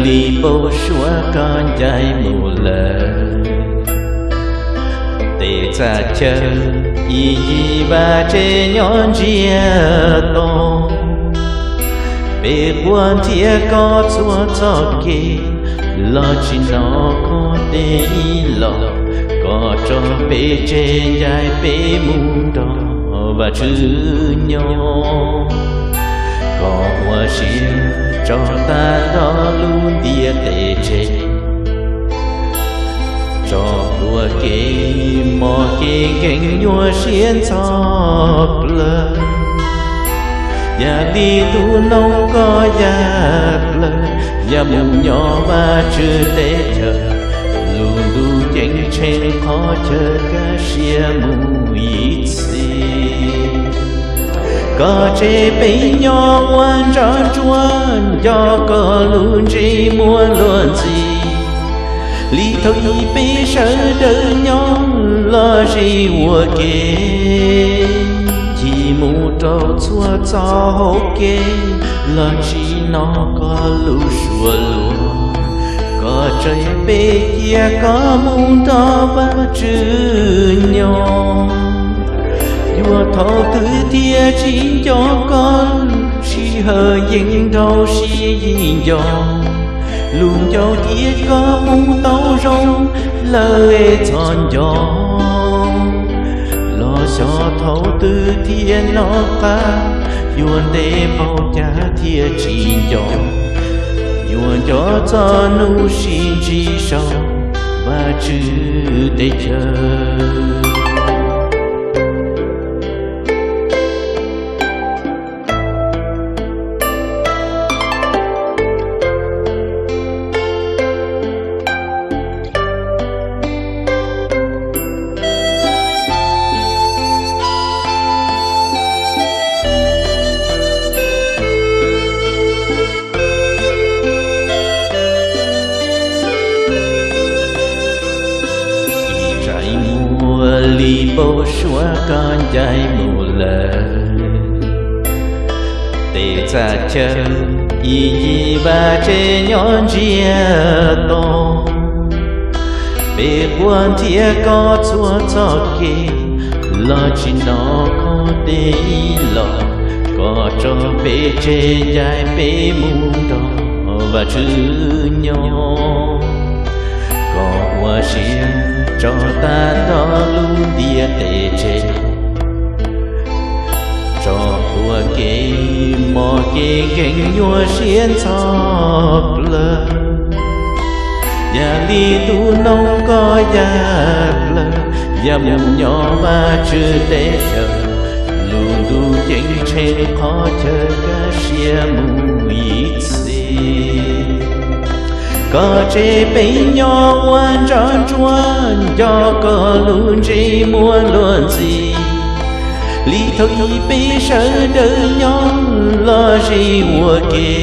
Li npau suav koj ncaim mus lawm, tes txaj chaw ib yig vaj tsev nyob ntsiag to. Peb quaj nthiav koj txhua txoj kev, los tsis hnov koj tej ib los, koj tso peb tseg ncaim peb mus nrog Vajtswv nyob. Koj ua siab tso tag nrho lub ntiaj teb tseg, tso ua kev mos kev nkeeg nyuaj siab ntxhov plawv. Yam li tus noog koj ya plaws, ya mus nyob Vajtswv teb chaws, lub ntuj ceeb tsheej qhov chaw kaj siab mus ib txhis. Koj tseg peb nyob ua ntsoj ntsuag, nco koj lub ntsej muag luag ntxhi, li thaum ub peb sawv daws nyob los sis ua ke, ncig mus rau txhua txoj hauv kev, los tsis hnov koj lub suab luag, koj tseg peb cia koj mus nrog Vajtswv nyob. Yuav thaum twg thiaj tsis nco koj, sij hawm yeej nrau sib yig nco, lub ncauj cia koj mus tau zoo, lawv txhos nco. Los xyov thaum twg thiaj nov qab, yuav ntev npaum cas thiaj tsis nco, yuav nco txog hnub sib ntsib saum Vajtswv teb chaws. Ib ntsais muag li npau suav koj ncaim mus lawm, tes txaj chaw ib yig vaj tsev nyob ntsiag to. Peb quaj nthiav koj txhua txoj kev, los tsis hnov koj tej ib los, koj tso peb tseg ncaim peb mus nrog Vajtswv nyob. Koj ua siab tso tag nrho lub ntiaj teb tseg, tso ua kev mos kev nkeeg nyuaj siab ntxhov plawv. Yam li tus noog koj ya plaws, ya mus nyob Vajtswv teb chaws, lub ntuj ceeb tsheej qhov chaw kaj siab mus ib txhis. Koj tseg peb nyob ua ntsoj ntsuag, nco koj lub ntsej muag luag ntxhi, li thaum ub peb sawv daws nyob los sis ua ke,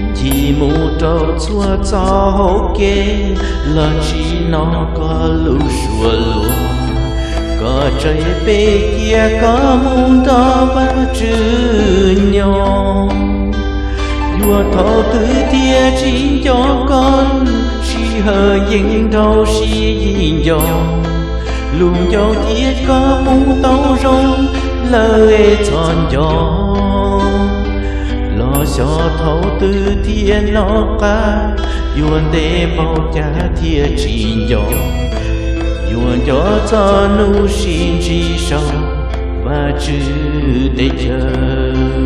ncig mus rau txhua txoj hauv kev, los tsis hnov koj lub suab luag, koj tseg peb cia koj mus nrog Vajtswv nyob. Yuav thaum twg thiaj tsis nco koj, sij hawm yeej nrau sib yig nco, lub ncauj cia koj mus tau zoo, lawv txhos nco. Los xyov thaum twg thiaj nov qab, yuav ntev npaum cas thiaj tsis nco, yuav nco txog hnub sib ntsib saum Vajtswv teb chaws.